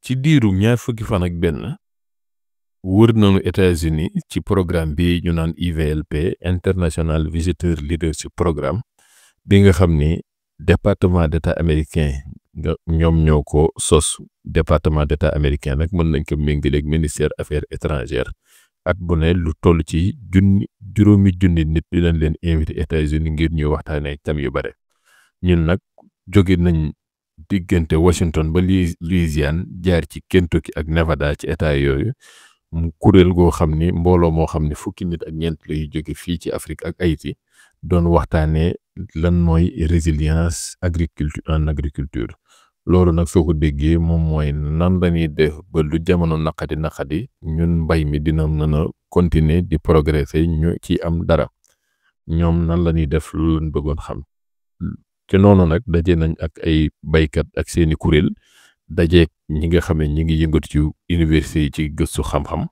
ci diiru ñaar fukki fan ak benn wër nañu États-Unis ci programme bi ñu naan IVLP International Visitor Leadership Programme bi nga xam ni département d'état américain ñoom ñoo ko sos. Département d'état américain nag mën nañ ko méngaleeg ministère affaires étrangères. at bu ne lu toll ci juróomi junni nit dinañ leen invité États-Unis ngir ñuy waxtaanee thème yu bare. ñun nag jóge nañ diggante Washington ba Louisiane jaar ci Kentucky ak Nevada ci état yooyu mu kuréel goo xam ni mbooloo moo xam ne fukki nit ak ñeent lay jóge fii ci Afrique ak Haïti doon waxtaanee lan mooy résilience en agriculture. loolu nag soo ko déggee moom mooy nan la ñuy def ba lu jamono naqadi ñun mbay mi dina mën a continuer di progresser ñu ci am dara. ñoom nan la ñuy def lu leen bëggoon xam. ci noonu nag daje nañ ak ay baykat ak seeni kuréel dajeek ñi nga xam ne ñi ngi yëngatu ci université yi ci gëstu xam-xam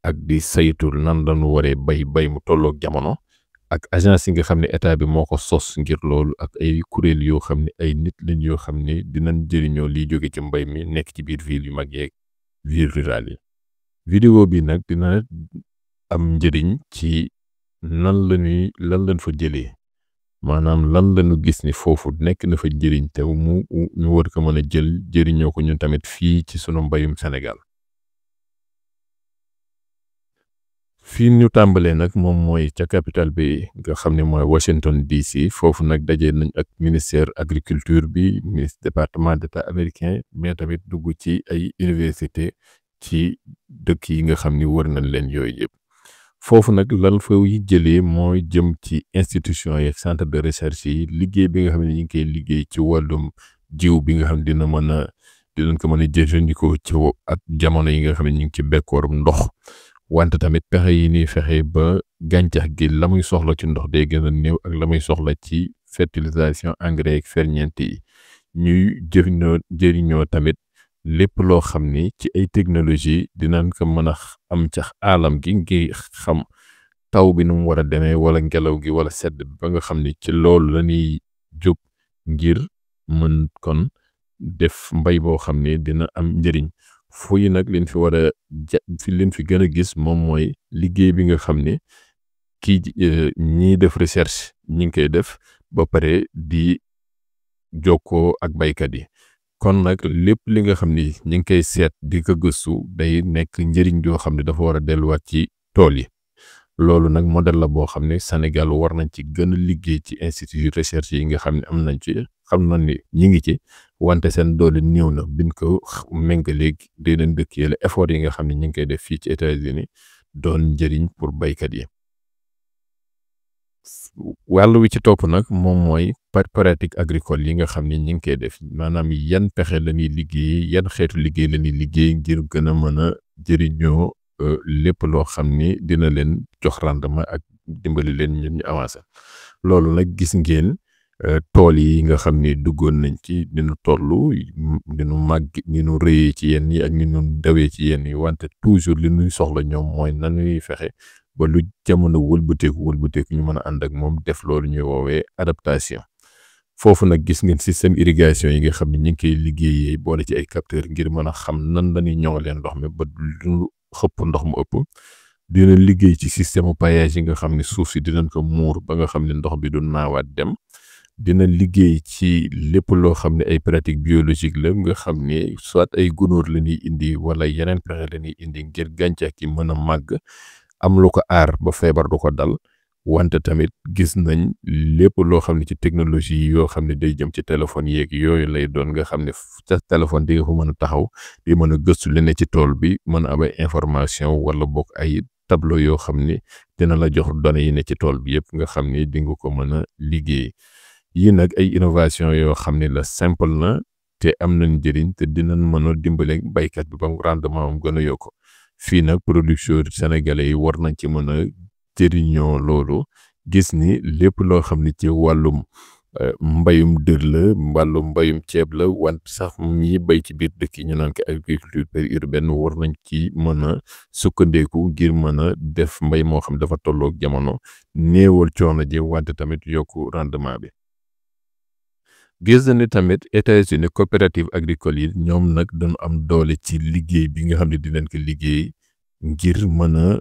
ak di saytu nan lañu waree bay mu tolloog jamono. ak agence yi nga xam ne état bi moo ko sos ngir loolu ak ay kuréel yoo xam ne ay nit lañ yoo xam ne dinañ jëriñoo liy jóge ci mbay mi nekk ci biir ville yu mag yeeg ville rurale yi. vidéo bi nag dina am njëriñ ci lan lañ fa jëlee maanaam lan lañu gis ni foofu nekk na fa njëriñ te ñu war ko mën a jël jëriñoo ko ñun tamit fii ci sunu mbayum Sénégal. fii ñu tàmbalee nag moom mooy ca capitale bi nga xam ne mooy Washington DC foofu nag daje nañ ak ministère agriculture bi département d'état américain mais tamit dugg ci ay université ci dëkk yi nga xam ni wër nañ leen yooyu yëpp. foofu nag lan fa yi jëlee mooy jëm ci institution yi centre de recherche yi liggéey bi nga xam ne ñu ngi koy liggéey ci wàllum jiw bi nga xam ne dinañ ko mën a jëfandikoo ci ak jamono yi nga xam ne ñu ngi ci bekkoorum ndox. wante tamit pexe yi ni fexe ba gàncax gi la muy soxla ci ndox day gën a néew ak la muy soxla ci fertilisation engrais ak ferñeent yi ñuy jëriñoo tamit lépp loo xam ni ci ay technologie dinañ ko mën a am cax aalam gi ngir xam taw bi nu mu war a demee wala ngelaw gi wala sedd bi ba nga xam ni ci loolu la ñuy jóg ngir mën kon def mbay boo xam ni dina am njëriñ. fooyi nag leen fi war a leen fi gën a gis moom mooy liggéey bi nga xam ne ñiy def recherche ñi ngi koy def ba pare di jokkoo ak baykat yi. kon nag lépp li nga xam ni ñi ngi koy seet di ko gëstu day nekk njëriñ joo xam ne dafa war a delluwaat ci tool yi. loolu nag modèle la boo xam ne Sénégal war nañ ci gën a liggéey ci institut recherche yi nga xam ne am nañ ci xam nañ ni ñi ngi ci wante seen doole néew na biñ ko méngaleeg dinañ dëkk yële effort yi nga xam ne ñu ngi koy def fii ci États-Unis doon njëriñ pour baykat yi. wàll wi ci topp nag moom mooy pratique agricole yi nga xam ne ñu ngi koy def maanaam yan pexe la ñuy liggéey yan xeetu liggéey la ñuy liggéey ngir gën a mën a jëriñoo lépp loo xam ni dina leen jox rendement ak dimbali leen ñun ñu avancé. loolu nag gis ngeen tool yi nga xam ni duggoon nañ ci dinu tollu dinu màgg ni nu rëyee ci yenn yi ak ni nu dawee ci yenn yi wante toujours li ñuy soxla ñoom mooy nanuy fexe ba lu jamono wëlbateeku ñu mën a ànd ak moom def loolu ñuy woowee adaptation. foofu nag gis ngeen système irrigation yi nga xam ne ñu ngi koy liggéeyee boole ci ay capteurs ngir mën a xam nan la ñuy ñoŋalee ndox mi ba lu xëpp ndox mu ëpp. dina liggéey ci système paillage yi nga xam ne suuf si dinañ ko muur ba nga xam ne ndox bi du naawaat dem. dina liggéey ci lépp loo xam ne ay pratique biologique la nga xam ne soit ay gunóor la ñuy indi wala yeneen pexe la ñuy indi ngir gàncax gi mën a màgg am lu ko aar ba feebar du ko dal. wante tamit gis nañ lépp loo xam ne ci technologie yoo xam ne day jëm ci téléphone yeeg yooyu lay doon nga xam ne ca téléphone di nga fa mën a taxaw di mën a gëstu li ne ci tool bi mën a am ay information wala bokk ay tableau yoo xam ne dina la jox données yi ne ci tool bi yëpp nga xam ne di nga ko mën a liggéey. yii nag ay innovation yoo xam ne la simple na te am nañ njëriñ te dinañ mën a dimbale baykat bi ba mu rendement am gën a yokk. fii nag production sénégalais yi war nañ ci mën a jëriñoo loolu gis ni lépp loo xam ne ci wàllum mbayum dër la wàllum mbayum ceeb la wante sax ñi bay ci biir dëkk yi ñu naan ko agriculture périurbaine war nañ ci mën a sukkandeku ngir mën a def mbay moo xam dafa tolloog jamono néewal coono ji wante tamit yokku rendement bi. gis na ni tamit États-Unis coopérative agricole yi ñoom nag dañu am doole ci liggéey bi nga xam ne dinañ ko liggéey ngir mën a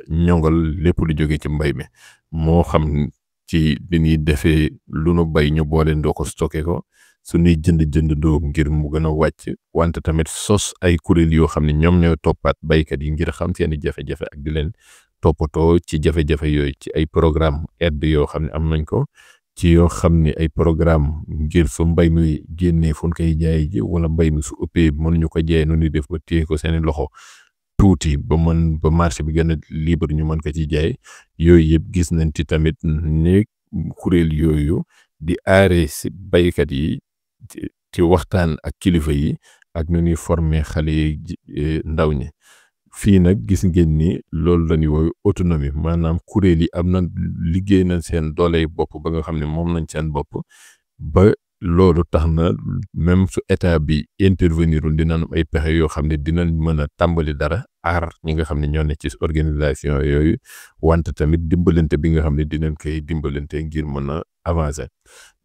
ñoŋal lépp lu jóge ci mbay mi moo xam ci li ñuy defee lu nu bay ñu boole ndoo ko stocké ko suñuy jënd doo ngir mu gën a wàcc wante tamit sos ay kuréel yoo xam ne ñoom ñooy toppaat baykat yi ngir xam seeni jafe-jafe ak di leen toppatoo ci jafe-jafe yooyu ci ay programme aide yoo xam ne am nañ ko ci yoo xam ne ay programme ngir su mbay mi génnee fu ñu koy jaay ji wala mbay mi su ëppee mënuñu ko jaay nu ñuy def ba téye ko seeni loxo tuuti ba marché bi gën a libre ñu mën ko ci jaay yooyu yëpp gis nañ ci tamit ne kuréel yooyu di aare si baykat yi ci waxtaan ak kilifa yi ak nu ñuy former xale yi ndaw ñi fii nag gis ngeen ni loolu la ñuy woowee autonomie maanaam kuréel yi am na liggéey nañ seen dooley bopp ba nga xam ne moom nañ seen bopp ba loolu tax na même su état bi intervenirul dinañ ay pexe yoo xam ne dinañ mën a tàmbali dara aar ñi nga xam ne ñoo ne ci organisation yooyu wante tamit dimbalante bi nga xam ne dinañ koy dimbalante ngir mën a avancer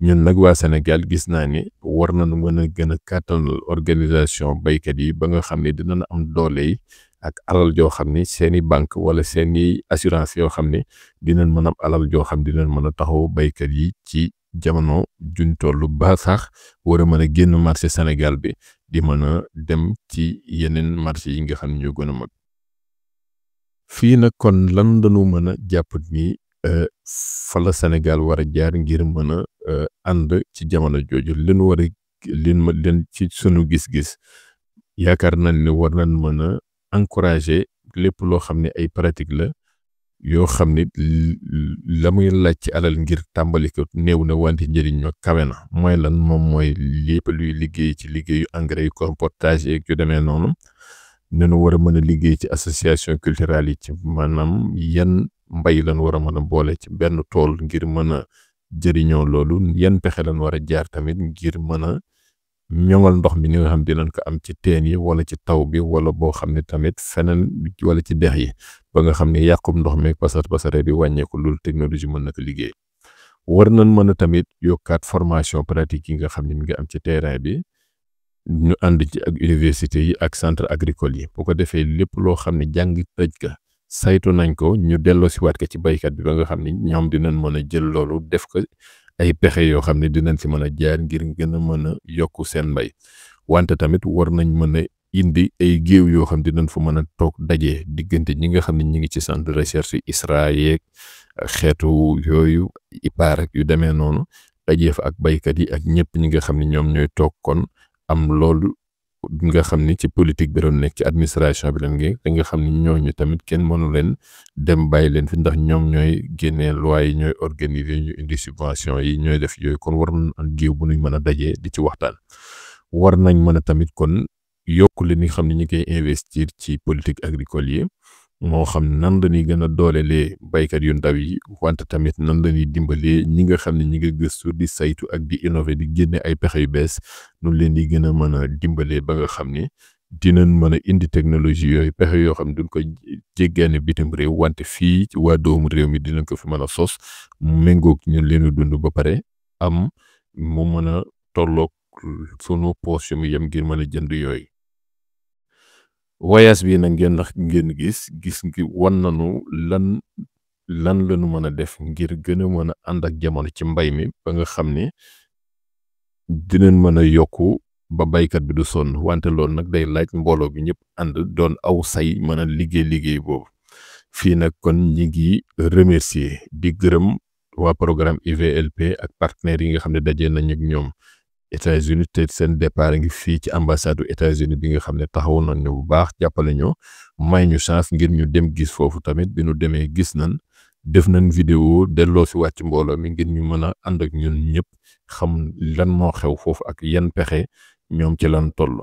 ñun nag waa Sénégal gis naa ni war nañu mën a gën a kàttanal organisation baykat yi ba nga xam ne dinañ am doole yi ak alal joo xam ni seeni banque wala seeni assurance yoo xam ne dinañ mën a am alal joo xam dinañ mën a taxaw baykat yi ci jamono juñ tollu ba sax war a mën a génn marché Sénégal bi di mën a dem ci yeneen marché yi nga xam ne ñoo gën a mag fii nag kon lan dañu mën a jàpp ni fa la Sénégal war a jaar ngir mën a ànd ci jamono jooju leen ci sunu gis-gis yaakaar nañ ne war nañ mën a encourager lépp loo xam ne ay pratique la yoo xam ne la muy laaj ci alal ngir tàmbali ko néew na wante njëriñ ñoo kawe na mooy lan moom mooy lépp luy liggéey ci liggéeyu engrais yu compostage yeeg yu demee noonu nenu war a mën a liggéey ci association culturelle yi ci maanaam yan mbay lan war a mën a boole ci benn tool ngir mën a jëriñoo loolu yan pexe lan war a jaar tamit ngir mën a ñoŋal ndox mi ni nga xam dinañ ko am ci teen yi wala ci taw bi wala boo xam ne tamit feneen wala ci dex yi ba nga xam ne yàqum ndox mi pasare di wàññeeku loolu technologie mën na ko liggéey war nañ mën a tamit yokkaat formation pratique yi nga xam ne mi ngi am ci terrain bi ñu ànd ci ak université yi ak centre agricole yi bu ko defee lépp loo xam ne jàng tëj ka saytu nañ ko ñu delloo si waat ko ci baykat bi ba nga xam ne ñoom dinañ mën a jël loolu def ko ay pexe yoo xam ne dinañ si mën a jaar ngir gën a mën a yokku seen mbay wante tamit war nañ mën a indi ay géew yoo xam dinañ fa mën a toog dajee diggante ñi nga xam ne ñi ngi ci centre de recherche ISRA yeeg xeetu yooyu IPAR ak yu demee noonu dajee fa ak baykat yi ak ñëpp ñi nga xam ne ñoom ñooy toog kon am loolu nga xam ni ci politique bi doon nekk ci administration bi leen ngi da nga xam ni ñooñu tamit kenn mënu leen dem bàyyi leen fi ndax ñoom ñooy génnee loi yi ñooy organiser ñu indi subvention yi ñooy def yooyu kon war nañ am géew bu ñu mën a dajee di ci waxtaan war nañ mën a tamit kon yokk li nga xam ne ñi koy investir ci politique agricole yi moo xam nan la ñuy gën a doolelee baykat yu ndaw yi wante tamit nan la ñuy dimbalee ñi nga xam ne ñi ngi gëstu di saytu ak di innover di génne ay pexe yu bees nun leen di gën a mën a dimbalee ba nga xam ne dinañ mën a indi technologie yooyu pexe yoo xam ne duñ ko jéggaane bitim réew wante fii ci waa doomu réew mi dinañ ko fi mën a sos mu méngoog ñun leenu dund ba pare am mu mën a tolloog sunu poche mu yem ngir mën a jënd yooyu. voyage bi nag ngeen gis ngi wan nañu lan lañu mën a def ngir gën a mën a ànd ak jamono ci mbay mi ba nga xam ne dinañ mën a yokku ba baykat bi du sonn wante loolu nag day laaj mbooloo bi ñëpp ànd doon aw say mën a liggéey boobu fii nag kon ñi ngi remercier di gërëm waa programme IVLP ak partenaires yi nga xam ne dajee nañ ak ñoom États-Unis te seen départ ngi fii ci ambassade du États-Unis bi nga xam ne taxaw nañ ñu bu baax jàppale ñu may ñu chance ngir ñu dem gis foofu tamit bi ñu demee gis nañ def nañ vidéo delloo si wàcc mbooloo mi ngir ñu mën a ànd ak ñun ñëpp xam lan moo xew foofu ak yan pexe ñoom ci lan toll.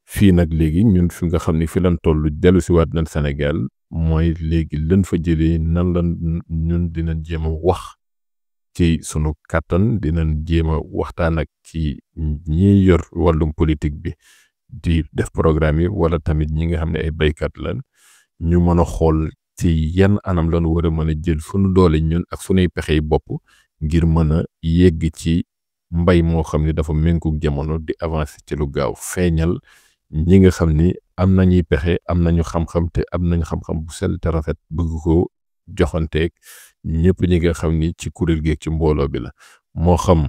fii nag léegi ñun fi nga xam ne fi lan toll dellu si waat nañ Sénégal mooy léegi lan fa jëlee nan lan ñun dinañ jéem a wax ci sunu kàttan dinañ jéem a waxtaan ak ci ñi yor wàllum politique bi di def programme yi wala tamit ñi nga xam ne ay baykat lan ñu mën a xool ci yan anam lañu war a mën a jël sunu doole ñun ak sunuy pexey bopp ngir mën a yegg ci mbay moo xam ni dafa méngoog jamono di avancer ci lu gaaw feeñal ñi nga xam ni am nañuy pexe am nañu xam-xam te am nañu xam-xam bu sell te rafet bëgg ko joxanteeg ñëpp ñi nga xam ni ci kuréel geeg ci mbooloo bi la moo xam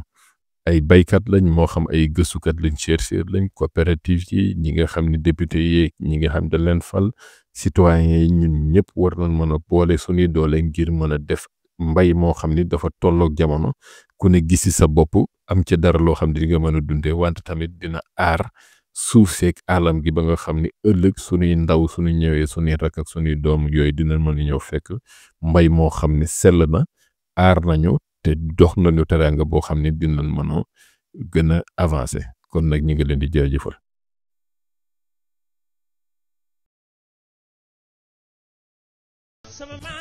ay baykat lañ moo xam ay gëstukat lañ chercheur lañ coopérative yi ñi nga xam ni député yi ñi nga xam dañ leen fal citoyens yi ñun ñëpp war nañ mën a boole suñuy doole ngir mën a def mbay moo xam ni dafa tolloog jamono ku ne gisi sa bopp am ca dara loo xam ne di nga mën a dundee wante tamit dina aar suuf seeg alam gi ba nga xam ni ëllëg suñuy ndaw suñu ñëwee suñuy rak ak suñuy doom yooyu dina mën a ñëw fekk mbay moo xam ni sell na aar nañu te dox nañu teraanga boo xam ne dinañ mën a gën a avancer kon nag ñi ngi leen di jaajëfal. Sama